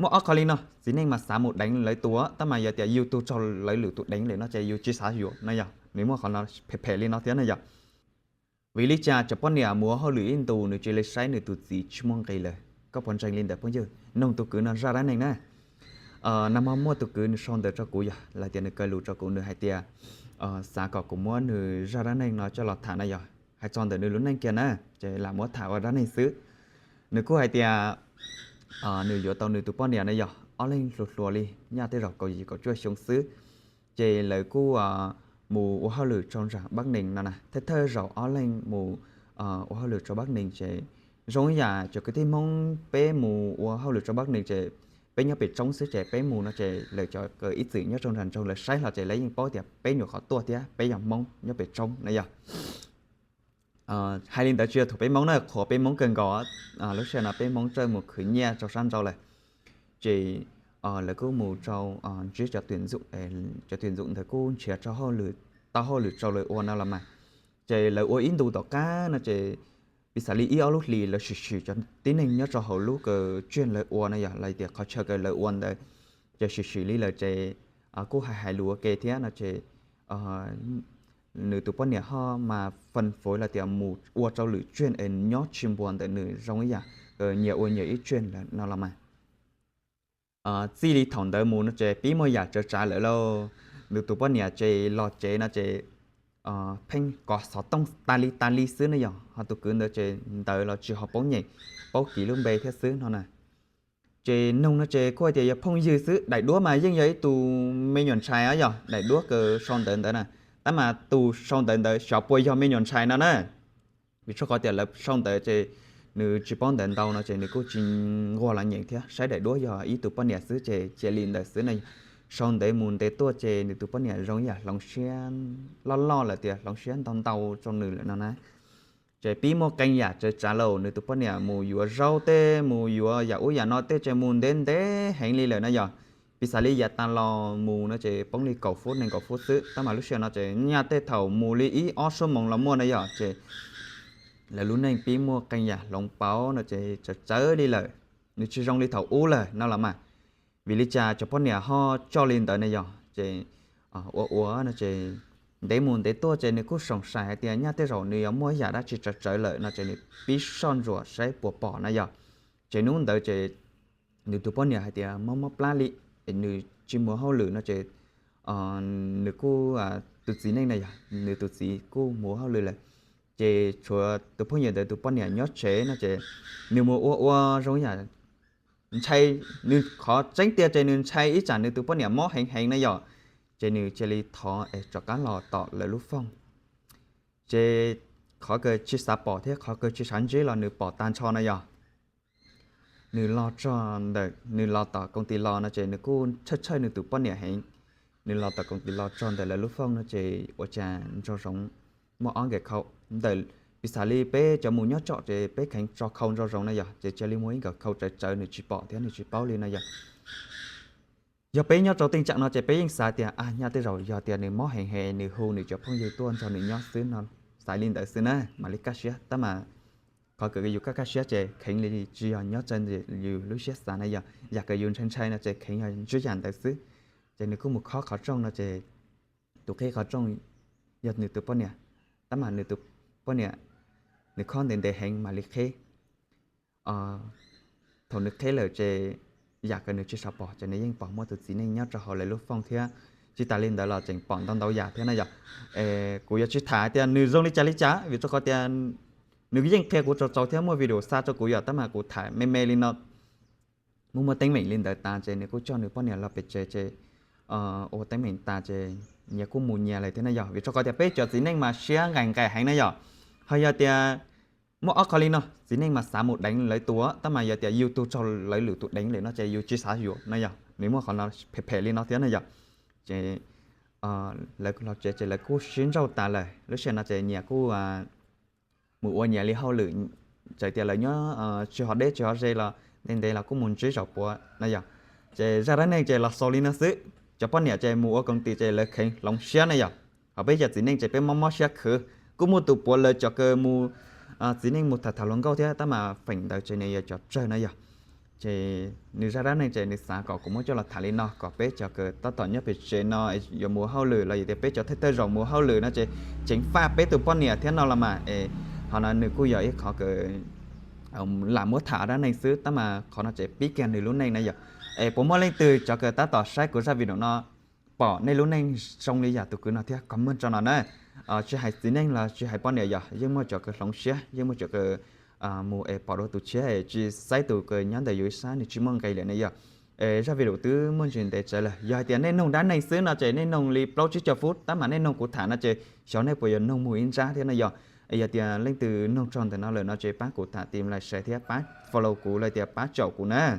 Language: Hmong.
Muaj ob qho li no, txiv neej mas xav mus deev lawv tus, tab mas yog tias yus tus raug lawv lwm tus deev lawm no ces yus tsis xav yuav no yog nws muaj qhov no phem phem li no thiab no yog. Vim li cas cov poj niam mus ua hauj lwm ib ntus nws cia li saib nws tus txiv tsis muaj nqis lawm? Koj puas ntseeg li ntawd phooj ywg? Noog tus kwv no zaj dab neeg na. Nag hmo muaj tus kwv nws sau ntawv rau kuv yog lawv tias nws kaw lus rau kuv, nws hais tias xav kom kuv muab nws zaj dab neeg no coj los tham na yog, hais txog ntawm nws lub neej kiag na, ces lam muab tham ua dab neeg xwb. Nws kuj hais tias nws yuav tau nws tus poj niam na yog ob leeg hluas hluas li nyaj tej zaum kaum yim kaum cuaj xyoo xwb. Ces lawv kuj mus ua hauj lwm rau nram Bắc Ninh no na, thawj thawj zaum ob leeg mus ua hauj lwm rau Bắc Ninh ces zoo ib yam cov kwv tij Hmoob peb mus ua hauj lwm rau Bắc Ninh ces peb nyob pem roob xwb ces peb mus no ces lawv cov ib txwm nyob rau nram nroog lawv saib hlo ces lawv yeej paub tias peb nyuam qhuav tuaj thiab peb yog Hmoob nyob pem roob na yog. Hais li ntawd tsis yog thuam peb Hmoob na, qhuas peb Hmoob kawg nkaus. Lub sij hawm no peb Hmoob txawj mus khwv nyiaj rau sab nraud lawm. Ces lawv kuj mus rau ntsib cov twm ntxum, cov twm ntxum ntawd kuj nrhiav rau hauj lwm, tau hauj lwm rau lawv ua no los mas. Ces lawv ua ib ntus tom qab no ces piv xam li ib ob lub hlis lawv sim sim cov tib neeg nyob rau hauv lub kaw tsiaj lawv ua no yog lawv tias qhov chaw kaw lawv ua ntawd ces sim sim li lawm ces kuj hais hais lus ua ke thiab no ces nws tus poj niam ho mas faj fov los tias mus ua rau lwm tsiaj es nyob tsis npuas ntawm nws zoo ib yam nyias ua nyias ib tsiaj lawm no los mas. Txij li thaum ntawd mus no ces pib muaj yam tsawv tsav lawm lauj. Nws tus poj niam ces los tsev no ces pheej kov xov tooj tas li tas li xwb ne yog, ho tus kwv ntawd ces ntawd los tsis ho paub nyeem, paub kiv lub npe thiab xwb no na. Ces noog no ces kuj hais tias yog phooj ywg xwb, daim duab mas yeej yog ib tug me nyuam ntshai os, yog daim duab kaw sau ntawv ntawd na, tab mas tus sau ntawv ntawd xyov puas yog me nyuam ntshai no na. Vim tshuaj qhov tias lawv sau ntawv ces nws tsis paub ntawv ntau no ces nws kuj tsis nquag los nyeem thiab, saib daim duab yog ib tug poj niam xwb ces cia li ntawd xwb na. Sau ntev mus ntev tuaj ces nws tus poj niam zoo ib yam hloov siab, loj loj lawm tias hloov siab ntau ntau rau nws lawm no na. Ces pib muaj qee yam tsawv tsav lauj, nws tus poj niam mus yuav zaub tej, mus yuav yam ub yam no tej ces mus ntev ntev heev li lawm no yog. Piv xam li yav tas los mus no ces poob li kaum fub nees nkaum fub xwb, tab mas lub sij hawm no ces nyaj tej thaum mus li ib ob xuab moos los muaj no yog ces lawv lub neej pib muaj qee yam hloov pauv no ces tsawv tsawv li lawm, nws tsis zoo li thaum ub lawm no los mas. Vim li cas cov poj niam ho coj li ntawd ne yog ces ua ua no ces ntev mus ntev tuaj ces nws kuj xoom xais hais tias nyaj tej zaum nws yuav muaj yam dab tsi tsawv tsawv lawm no ces nws pib soj ntsuam saib puas pom na yog. Ces hnub ntawd ces nws tus poj niam hais tias mob mob plab li, es nws tsis mus hauj lwm no ces nws kuj, tus txiv neej na yog nws tus txiv kuj mus hauj lwm lawm, ces tshuav tus phooj ywg ntawd tus poj niam nyob tsev no ces nws mus ua ua zoo yam ntshai, nws qhov tseeb tiag ces nws ntshai ib tsam nws tus poj niam mob heev heev na yog, ces nws cia li thov es rov qab los tom lawv lub fooj. Ces qhov kawg tsis xav pom thiab qhov kawg tsis xav ntsib los nws pom tag nrho na yog. Nws los txog ntawm, nws los tom koom tim los no ces nws kuj tshawj tshawj nws tus poj niam heev. Nws los tom koom tim los txog ntawm lawv lub fooj no ces ua cas nraum zoov muaj ob nkawm khau ntawm, piv xam li peb cov mus nyob tsom ces peb kheev tso khau nraum zoov na yog, ces cia li muaj ib nkawm khau tsawv tsawv nws tsis pom thiab nws tsis paub li no yog. Yog peb nyob rau tej tsam no ces peb yeej xav tias a nyaj tej zaum yog tias nws mob heev heev nws hu nws cov phooj ywg tuaj nrog nws nyob xwb no, xav li ntawd xwb na mam li kaj siab, tab mas qhov kawg yus kaj kaj siab ces kheev li tsis yog nyob txawv ntawm yus lub siab xav na yog, yam kawg yus ntshai ntshai no ces kheev yog ntsib yam ntawd xwb. Ces nws kuj mus khob qhov rooj no ces tus qhib qhov rooj yog nws tus poj niam, tab mas nws tus poj niam nws khob ntev ntev heev mam li qhib. Thaum nws qhib lawm ces yam kawg nws tsis xav pom ces nws yeej pom muaj tus txiv neej nyob rau hauv lawv lub fooj thiab. Tsis tas li ntawd los tseem pom ntau ntau yam thiab na yog. Kuv yuav tsis tham tias nws zoo li cas li cas vim rau qhov tias nws yeej qhia kuv txaus txaus thiab muaj video xa rau kuv yom, tab mas kuv tham me me li no. Muaj muaj teeb meem li ntawd tas ces nws kuj coj nws poj niam los pem tsev ces ua teeb meem tas ces nyias kuj mus nyias lawm thiab na yog, vim rau qhov tias peb cov txiv neej mas siab nqaim nqaim heev na yog. Ho yog tias muaj ob qho li no, txiv neej mas xav mus deev lawv tus, tab mas yog tias yus tus raug lawv lwm tus deev lawm no ces yus tsis xav yuav no yog, nws muaj qhov no phem phem li no thiab na yog. Ces lawv los tsev ces lawv kuj sib ntsauj tas lawm, lub sij hawm no ces nyias kuj mus ua nyias li hauj lwm, txawm tias lawv nyob tsis ho deb tsis ho ze los ntev ntev los kuj mus ntsib zaum puav na yog. Ces zaj dab neeg ces los xaus li no xwb, cov poj niam ces mus ua koom tim ces lawv kheev hloov siab na yog. Ho peb cov txiv neej ces peb mob mob siab khwv, kuj muaj tus puav lawv cov kawg mus, txiv neej mus tham tham hluas nkauj thiab tab mas feem ntawd ces nws yog cov tsawg na yog. Ces nws zaj dab neeg ces nws xav kom kuv muab coj los tham li no kom peb cov kws tab tom nyob pem tsev no yuav mus hauj lwm los yog tias peb cov thawj thawj zaug mus hauj lwm no ces ceev faj peb tus poj niam thiab no los mas es, qhov no nws kuj yog ib qhov kws lam muab tham dab neeg xwb tab mas qhov no ces pib kiag nws lub neej na yom. Es puas muaj leej twg cov kws tab tom saib kuv zaj video no pom nej lub neej zoo li yam tus kwv no thiab comment tso no na. Tsis hais txiv neej los tsis hais poj niam yog yeej muaj cov kws hloov siab, yeej muaj cov kws mus es pom dua tus tshiab es tsis xaiv tus kws nyob ntawm yus ib sab nws tsis muaj nqis lawm ne yog. Zaj video twb muaj ntsis ntev tsawv lawm, yog hais tias nej noog dab neeg xwb no ces nej noog li plaub tsib caug fub tab mas nej noog kuv tham no ces xyov nej puas yuav noog mus ib nrab thiab no yog. Yog tias leej twg noog txog ntawm no lawm no ces pab kuv tham tim like share thiab pab follow kuv los tias pab caum kuv na.